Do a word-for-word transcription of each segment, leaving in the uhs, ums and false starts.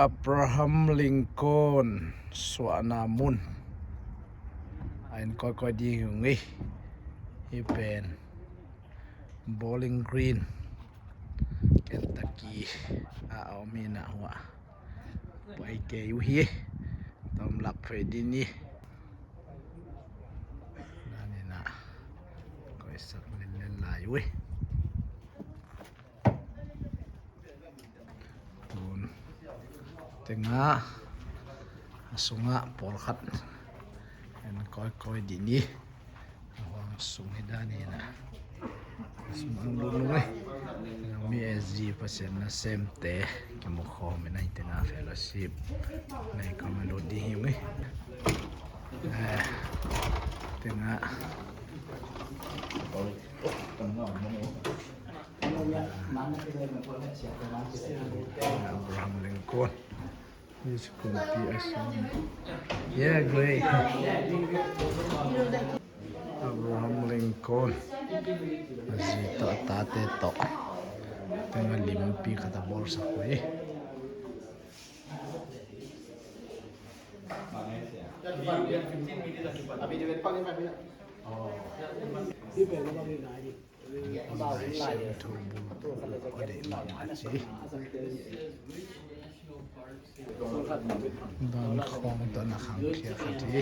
Abraham Lincoln suahna mun a en kawikawi ding hi ung ei. Hih pen Bowling Green, Kentucky a om hi na, hua pai kei uh hi. Tom lak phei ding hi. Na ni na, koisak lenlen lai uh ei. Tun tengah a sungah pawlkhat en kawikawi ding hi. A huang sung hi dan hi na. A sung ang lut nung ei. Mi S G Pasian nasemte kimu khawm in a, hih tengah fellowship nei khawm a lut ding hi ung ei. Eh, tengah Abraham Lincoln. His kumpi a sung. Yeah, great. Abraham Lincoln. A zi tawh, a tate tawh. Tengah limpi khat a bawlsak uh ei. Dan khawng tawh na khangkhia khat hi.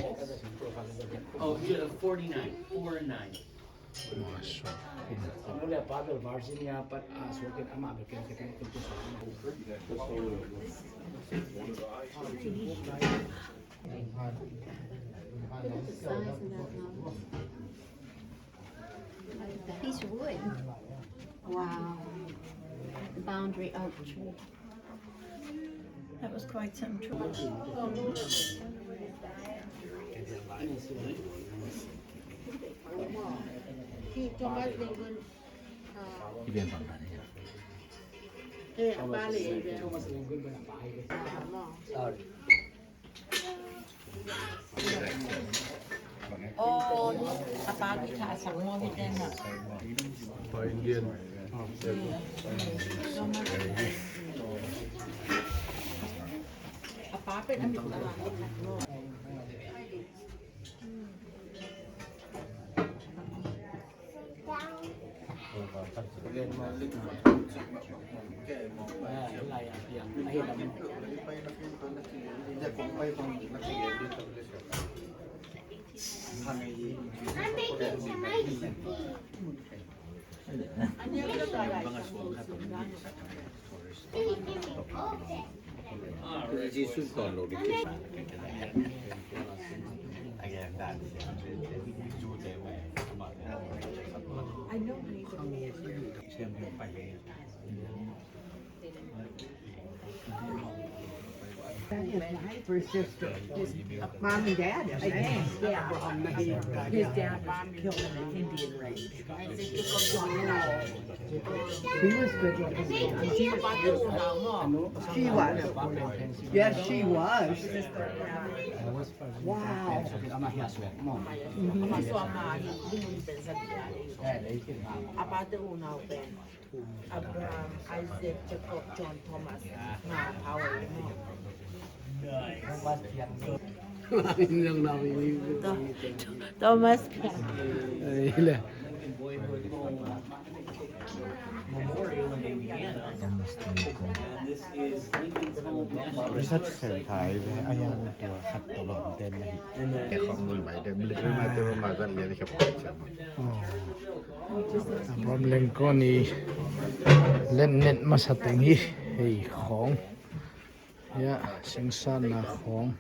Oh, yeah, forty-nine, four nine. Mawsuak kum. He's wood. Wow. The boundary oak tree. That was quite some trouble. Thomas Lincoln. Thomas Lincoln. Oh, a pa pen kha a sang maw, hi den ah. Pa Indian. A pa pen a mit a lang. Mom and dad, yes, yeah. His dad was killed in an Indian raid. He was good looking. She was. Yes, she was. Wow. Abraham, Isaac, Jacob, John, Thomas. Nga, power mo. Thomas Piang. Thomas Piang. Research Center hi ve, a yang tua khat tawh bang ten na hi. Abraham Lincoln i letnet masa teng hi. Hei khawng. Ya, singsatna khawng.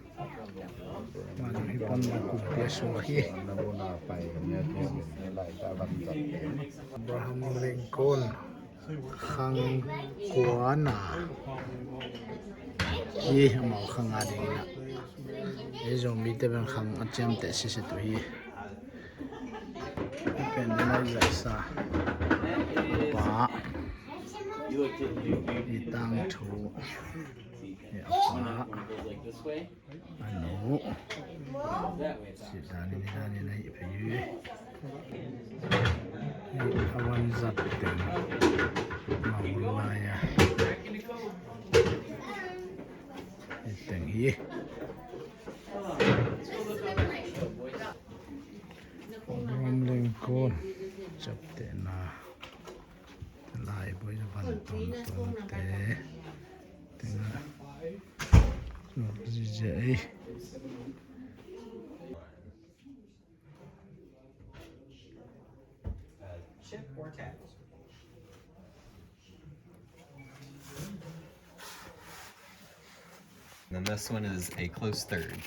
Mah hi pan kumpi a suak hi. Abraham Lincoln. Khang kuana hi, amau khang a ding ina. Ei Zomite pen khang a ciamteh siset uh hi. Pen ding a i zaksa pa i tangthu hi, a pa. A nu. Sit dan in, dan in, a hih phei hi. Hih a vanzat teng. Mah hun lai a. Abraham Lincoln ciaptehna, laibu vantung tungte tengah zuak zizia ei. And this one is a close third.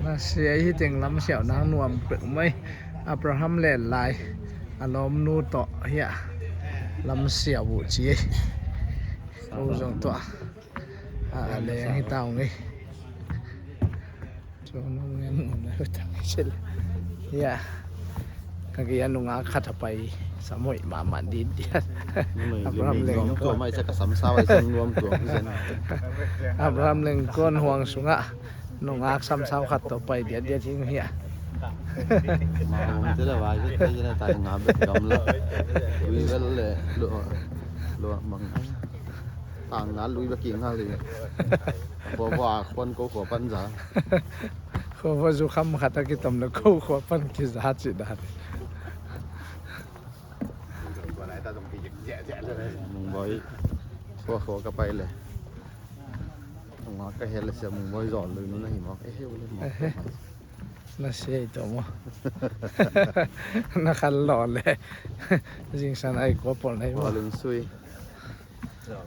Nasia hi teng lamsiau nang nuam pek mai. Abraham le lai a lawmnu tawh hiah lamsiau uh ci ei. Ko zong tuah a leng hi ta ung ei. Hiah ka gei a nungak khat a pai sam hoih mahmah ditdiat. Abraham Lincoln, Abraham Lincoln huang sungah nungak samsau khat tawh pai diatdiat hi hiah. Tangna lui bek kik ngal hi. Khua khua a khuan ko khua pan za. Khua khua zu kham khat a kitom le ko khua pan kiza ci dan. Mungbawi khua khua ka pai le. Mungbawi ka hel le sia Mungbawi zawl lui nu na hi mawk. Eh, heu le mawk. Eh, eh. Na sia i tawh maw? Na khan law le. Zingsan ai kua pawl na hi maw? Lungsui.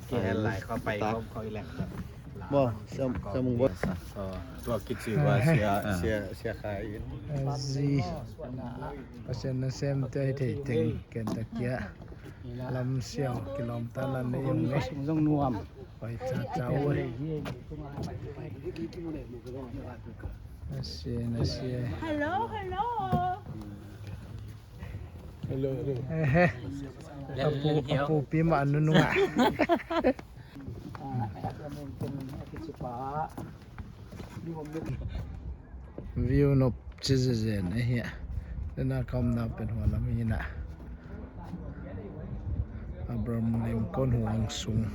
Kihel lai kho pai kho kho i lek. Maw, sia, sia Mungbawi. Tua kici wa sia, sia, sia khai in. Zi. Pasian nasemte hi thei teng ken takia. Lamsiau kilawmta lan nei ung ei. Zong nuam. Pai ca ca ui. Nasia, nasia. Hello, hello. Hello, hello. Ehe. A pu, a pupi mah a nunung ah. View nop ci zezen ahi a. Tena ka omna pen hua lam hi na. Abraham Lincoln huang sung.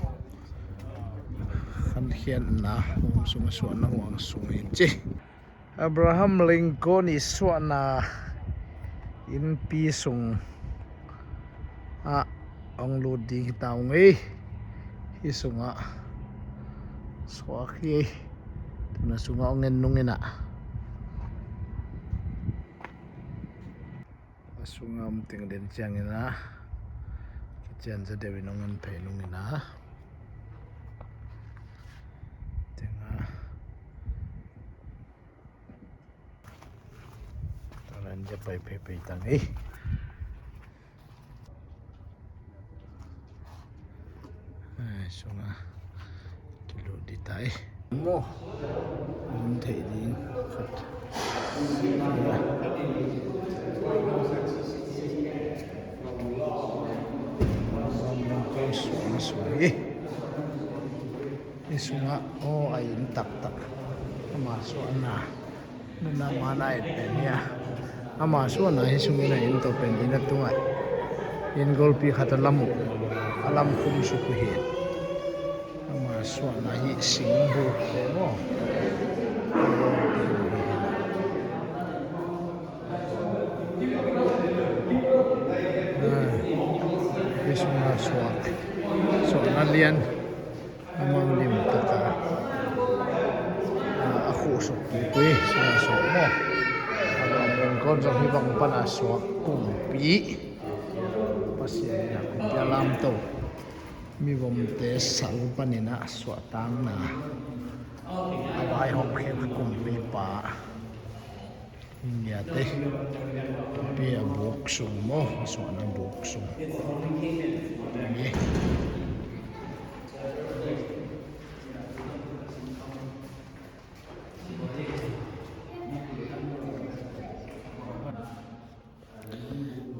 Khankhiatna huang sung, a suahna huang sung hi ci. Abraham Lincoln i suahna innpi sung ah hong lut ding hi ta ung ei. Hih sungah suak hi ei. Tuna sungah hong en nung in ah, a sungah om teng den ciangin ah kician za deuh in hong en phei nung in ah. Tengah Taran ja pai pei pei tang ei. Ai, sunga kilut di tai. Mo. Mun thei ding khat. Sunga sunga ei. Hih sungah aw a in taktak. Ama suahna nana mana et pen hi a. Ama suahna hih sungin a in tawh pen in a tungah in golpi khat a lam uh, a lam khum suk uh hi. Ama suahna hih sing buk te maw. Hih sungah suak, suahna lian. A mang lim taka a khuhsuk kikui suah suah maw. A mang lim kon zong hih bang pana suak kumpi. Pasian in a kumpi a lamto mivomte sal panin a suahtangna a vaihawm khek kumpipa. India te pi a buk sung maw, a suahna buk sung.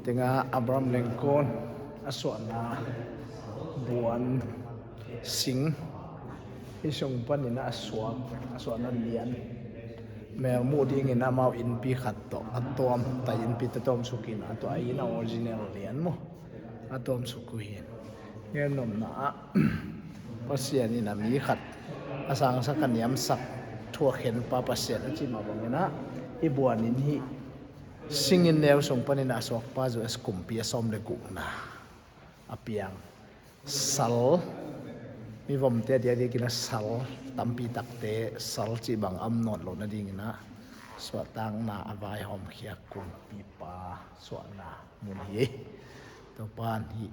Tengah Abraham Lincoln a suahna buan sing. Hih sung panin a suak, a suahna lian. Mel muh dingin amau innpi khat tawh a tuam, tai innpi tawh tuam sukin a tuah in a original lian maw. A tuam suk uh hi. Ngen nopna ah Pasian in a mi khat a sangsak a niamsak thu a khenpa Pasian a cih mah bangin ah i buanin hih singin neu sung panin a suakpa U S kumpi a sawm le gukna a piang sal, mivomte a diakdiakin a sal, tampi takte sal cih bang a om nawn loh nadingin ah suahtakna a vaihawmkhia kumpipa suahna mun hi. Topa in hih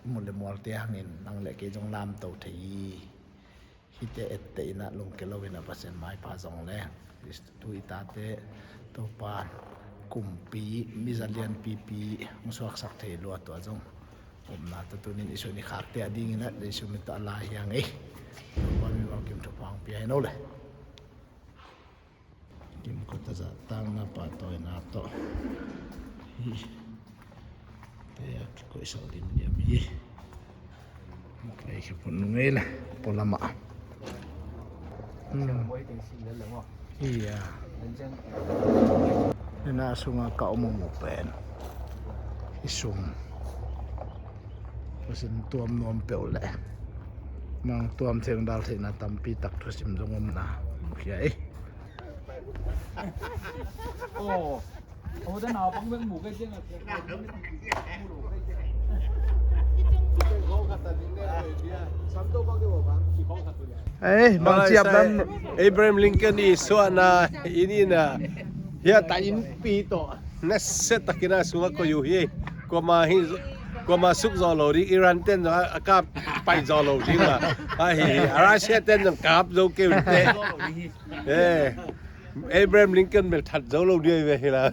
mun le mualte hangin nang le kei zong lamto thei hi. Hihte etteh in ah lungke loin ah Pasian maipha zong leng Khristu i tate Topa kumpi miza lianpipi hong suaksak thei lua, tua zong upna tawh tunin i sun i khakte a dingin ah Jesu min tawh a lai hi ing ei. Topa mimal kim thupha hong pia hen aw le. Kimkot a zahtakna pahtawina tawh hihte a kikoihsak ding diam hi. Kai khia phot nung ei le pualamah. Iya. Ina sunga ka om om pen i sung pasin tuam nuam peuh le nang tuam theng dal theihna tampi tak thusim zong omna mukhia ei. Ei, bang ciap lam. Abraham Lincoln i suahna i nihna hia ta innpi tawh nasia takin a sungah koih uh hi. Kuama hi, kuama suk zawh lo ding, Iran ten zong a kap pai zawh lo ding a, ahi hi. Russia ten zong kap zo kei un teh. Eh, Abraham Lincoln bel that zo lo ding ve hi la.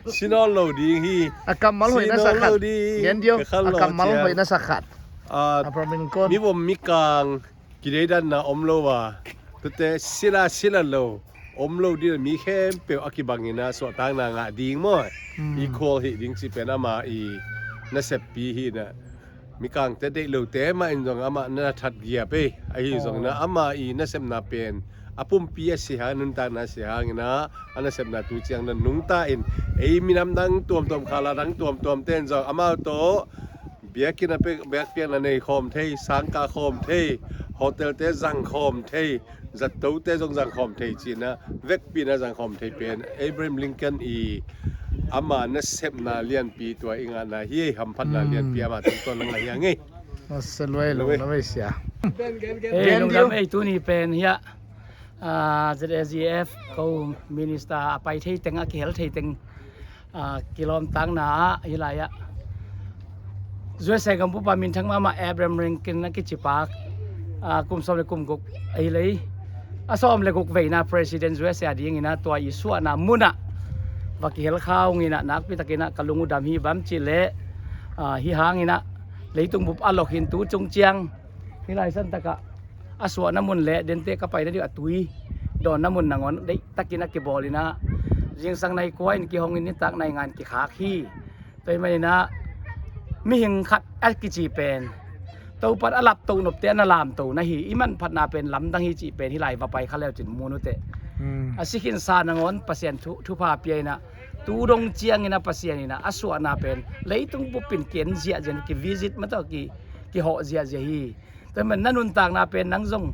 Sinawn lo ding hi. A kammal hoih na sa khat. Gen dio. A kammal hoih na sa khat. Abraham Lincoln. Mi vom mi kang kideidanna om lo a, tute sila sila lo om lo ding a mi khempeuh a kibangin a suahtakna ngah ding maw. Equal hi ding cih pen ama i naseppi hi na. Mikangte deih lote mah in zong amah na that giap ei. Ahi zongin ah ama i nasepna pen a pumpi a si hang, nuntakna a si hangin ah a nasepna tu ciang na nungta in ei minam dang tuamtuam, khala dang tuamtuam ten zong amau tawh biakinn a pek, biakpiakna nei khawm thei, sangkah khawm thei, hotelte zang khawm thei, zattote zong zangkhawm thei cihna, vekpihna zangkhawm thei pen Abraham Lincoln i ama nasepna lianpi tua i ngahna hi ei. Hamphatna lianpi ama tungtawn nang la hiang ei. Nasa luai lo na vei sia. Ei, lungdam ei, tuni pen hiah Z S G F ko minister a pai thei teng, a kihel thei teng kilawmtakna ah hih lai-ah U S A gam pupa minthang mahmah Abraham Lincoln a kicipa kum sawm le kum guk ahi lei, a sawm le guk veina President U S A a dingin ah tua i suahna munah va kihel kha ung in ah, nakpi takin ah ka lung uh dam hi. Bang cih leh hih hangin ah leitung bup a lok hin tu cung ciang hih lai santakah a suahna mun le dente ka paina ding a tui dawnna mun nangawn deihtakin a kibawl in ah zingsang nai kua in kihong in nitak nai nga in kikhak hi. Tua ahih manin ah mihing khat a kici pen Topa in a laptoh nopte a na lamto na hi. I manphatna pen lamdang hi cih pen hih lai va pai kha le uh cin mun uh teh. A si khinsa nangawn Pasian thu, thupha pia in ah tu dong ciangin ah Pasian in ah a suahna pen leitung bup in ki-en ziahziah, kivisit mah tawh ki, kihawh ziahziah hi. Tua ahih manin na nuntakna pen nang zong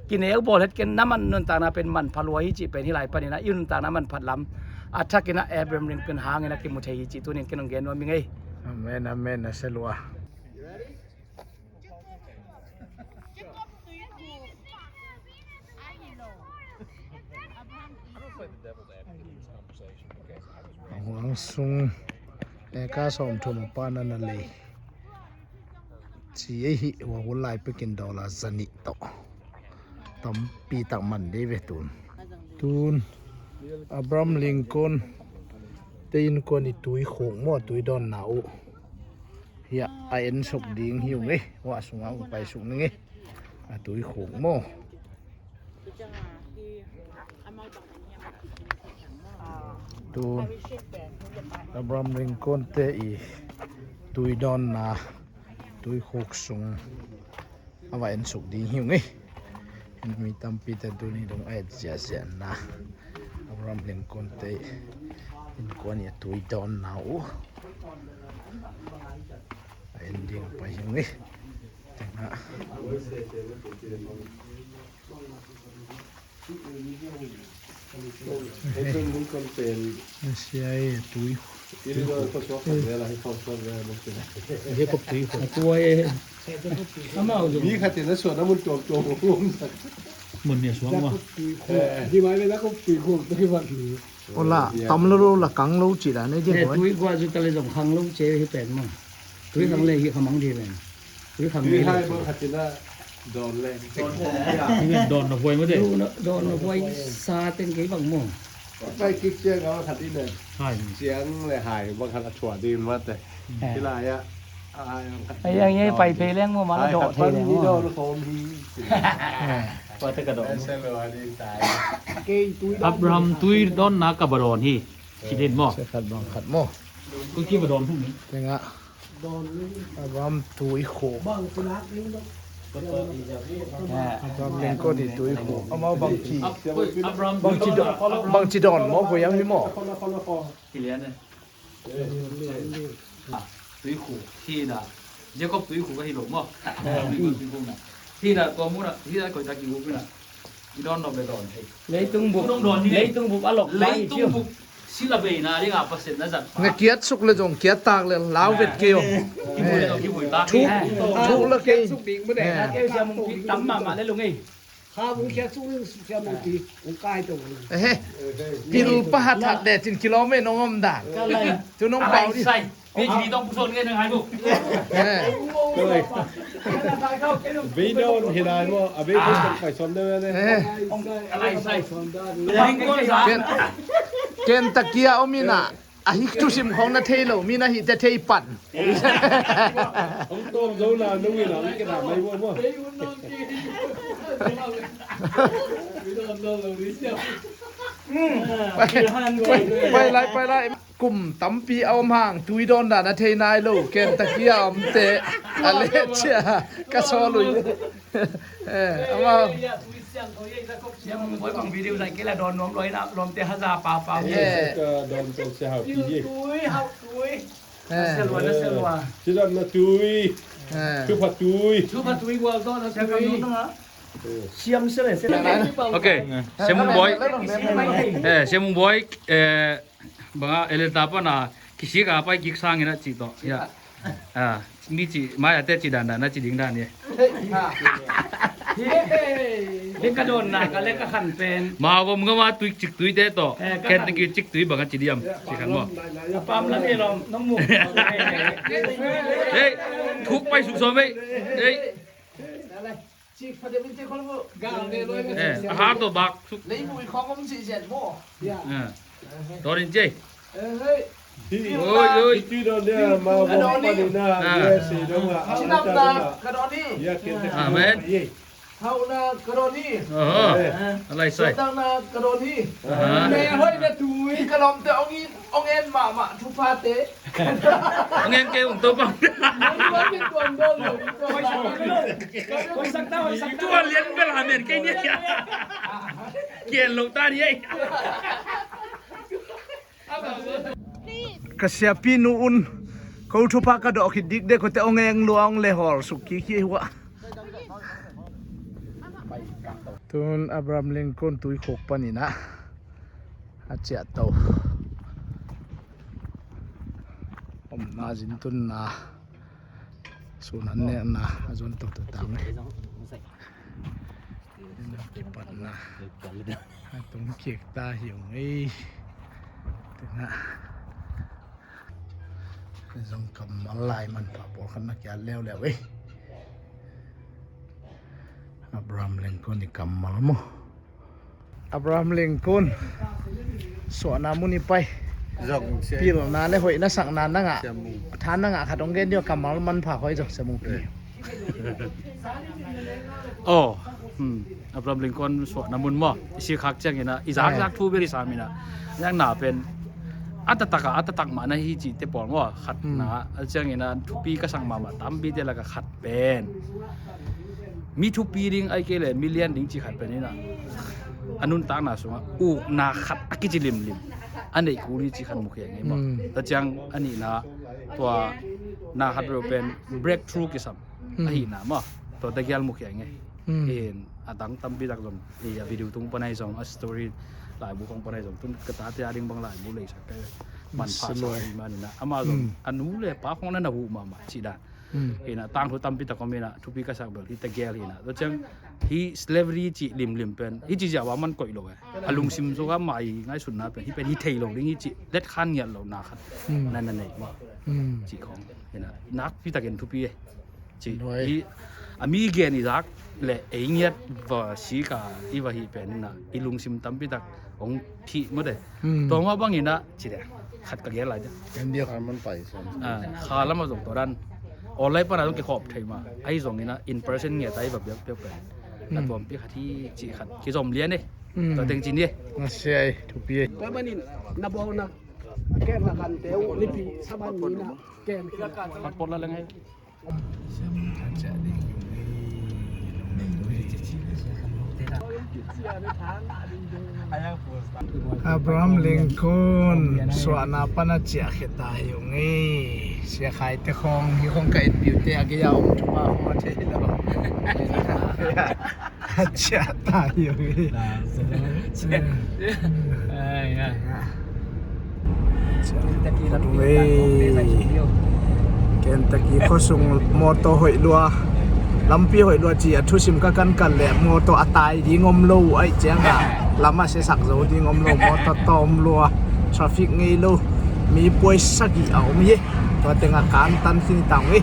kineu bawl het ken, na man nuntakna pen manpha lua hi cih pen hih lai panin ah i nuntakna manphat lam a thakin ah Abraham Lincoln hangin ah kimu thei hi cih tunin ken hong gen nuam ing ei. Amen, amen. Na sia lua. A huang sung eka sawmthum a pan a na lei. Ci ei hih, hua hun lai pekin dollar zanih tawh tampi tak man dei ve tun. Tun Abraham Lincoln te innkuan i tui khuk maw, tui dawnna uh hiah a ensuk ding hi ung ei. Hua sungah ung paisuk ning ei. A tui khuk maw. Tun Abraham Lincoln te i tui dawnna tui khuk sung a va ensuk ding hi ung ei. Mi tampi te tuni dong a et ziahziah na. Abraham Lincoln te innkuan i a tui dawn na uh a en ding pai hi ing. Tengah. Sia e tui. Jacob tui. Amau mi khatin a suan a mun tuamtuam mun nia suang ma. Hi mai ve Jacob tui khum tui vat ni. Ola tam lo lo la kang lo ci la ne dia. Tui khua zu ta le zong khang lo ce hi pen ma. Tui khang le hi khamang di pen. Tui khang le. Tui hai bang khatina don le. Don na huai ma de. Don na huai sa teng kei bang mo. Pai kik ciang a khatina. Hai. Ciang le hai bang khat a thua di ma te. Ti lai a. Ai ang ye pai pe leng mo ma la do thei leng mo. Abraham tui don na ka ba don hi. Ci din mo. Khat bang khat mo. Tui ki ba don hung ni. Tengah. Abraham tui khu. Abraham Lincoln i tui khu. Amau bang ci. Bang ci don. Bang ci don mo khu yang hi mo. Kilian eh. Tui khu hi na. Jacob tui khu ka hi lo maw? Tui khu na. Hi na tua mu na hi na koi ta ki u na. I don no be don thei. Leitung bup. Leitung bup a lok. Leitung bup. Sila be na ri nga pasen na zat. Nga kiat suk le zong kiat tak le lau vet keo. Thuk thuk la kei. Suk ding mu de. Kei siam ki tam ma ma le lung ei. Kha vung khia sung ring su khia mung pi vung kai to. Ehe. Pil pahat hat de tin kilometer nong om dan. Tu nong pau di. Pi ji tong puson ngai nang hai bu. Vei don hi lai mo a vei puson pai som de ne. Ken takia om ina. A hik thusim khong na thei lo mi na hih te thei pan. Hong tawm zo la nung in a hong kena mai maw maw. Pai lai pai lai. Kum tampi a om hang tui dawn dan a thei nai lo. Ken takia om te a let cia ka sawl uh. Eh, amau. Siam Mung Boy bang video zai kei la dawn nuam loi na lawmte haza pau pau hi. Eh. Ka dawn tawh sia hau pi hi. Tui hau tui. Eh. Selua na selua. Sidam na tui. Eh. Thupha tui. Thupha tui gual dawn na selua. Siam sele sele. Okay. Siam Mung Boy. Eh, Siam Mung Boy. Eh, banga eleta pana kisik a pai kik sangin a ci tawh. Ya. Ah, mi ci mai a te ci dan dan a ci ding dan ye. He ka don na ka le ka khan pen. Ma vom nga ma tui cik tui te to. Ken te ki cik tui bang a ci diam ci khan mo. Pam la ni lom nong mu. Hey, thuk pai suk som hey. Hey. Eh, a har to bak suk. Lei mui khong om si zet mo. Dorin je. Oi, oi. Itu don dia mau bom pani na. Sinam na kadoni. Amen. Hau na kadoni. Alai sai. Sotang na kadoni. Me hoi na tui kalom te ong in ong en mama thupha te. Ong en kei ong to bang. Tua lian bel amen kei ni. Kian lo ta ni ei. Ka siapi nu un ko thupha ka dawh khit dik de ko te ong eng lua ong le hawl suk ki khi hua. Tun Abraham Lincoln tui khuk panin ah a ciah to. Omna zin tunna sun an nekna a zon to to tang. Kipatna a tung kik ta hi ung ei. Tuna zong kammal lai manpha pawlkhat na kia leuleu ei. Abraham Lincoln i kammal maw? Abraham Lincoln suahna mun i pai. Pilna le hoihna sakna na ngah, tha na ngah khat hong gen dih a, kammal manpha koi zong Sia Mung Pi. Aw, Abraham Lincoln suahna mun maw, i sikhak ciangin ah i zakzak thu bel i sam in ah, zakna pen a taktak ah a taktak mah na hi cihte pawl maw, khatna a ciangin ah thupi ka sak mahmah tampite lakah khat pen Mi thupi ding ai kei le mi lian ding ci khat pen ina, a nuntakna sungah ukna khat a kici limlim a neih kul hi ci khat mukhia ngei maw. Mm. Tua ciang a nihna tua na khat reuh pen breakthrough kisam. Mm. Ahihna maw, tua tegel mukhia ngei. Mm. In a dang tampi tak zong i a video tung pan ahi zong a story laibu khong pan ahi zong tun ka tate a ding bang laibu leisak ka manpha sa hi manina ama zong a nu le pa khong na na huh mahmah ci dan. Hina tangthu tampi tak om hina thupi ka sak bel hi tegel hina. Tua ciang hi slavery ci limlim pen hi ci ziah wa man koih lo e. A lungsim zo ka mai ngaihsutna pen hi pen hi thei lo ding hi ci let khan ngiat lo na khat na na nei maw. Ci khong hina nakpi takin thupi e. Ci hi a mi gen i zak le ei ngiat va si ka i va hi pen hina i lungsim tampi tak hong thih mawte. Tua mah bangin ah ci de khat ka gel lai de. India khan man pai sa. Kha lamah zong tua dan online pana zong kikhawp thei ma ahi zongin ah in person ngiat a i va biak biak pen na tuampi khat hi ci khat kizom lian e. Tua teng ci ni e. Na sia e thupi e. Tua manin na bawlna ken na kante uh lipi saban ni na ken khat pot la leng e. Abraham Lincoln suahna pana ciah kheta hi ung ei. Sia khaite khong hi khong ka et piute a gei a om thupa khong a thei lo. A ciah ta hi ung ei. Kentucky khuasung mawtaw hoih lua, lampi hoih lua ci a thusim ka kankan le mawtaw a tai ding om lo aih cianga lama siasak zo ding om lo, mawtaw tawm lua, traffic ngei lo, mi puai sagih a om hi. Tua tenga ka antan khin tang hi.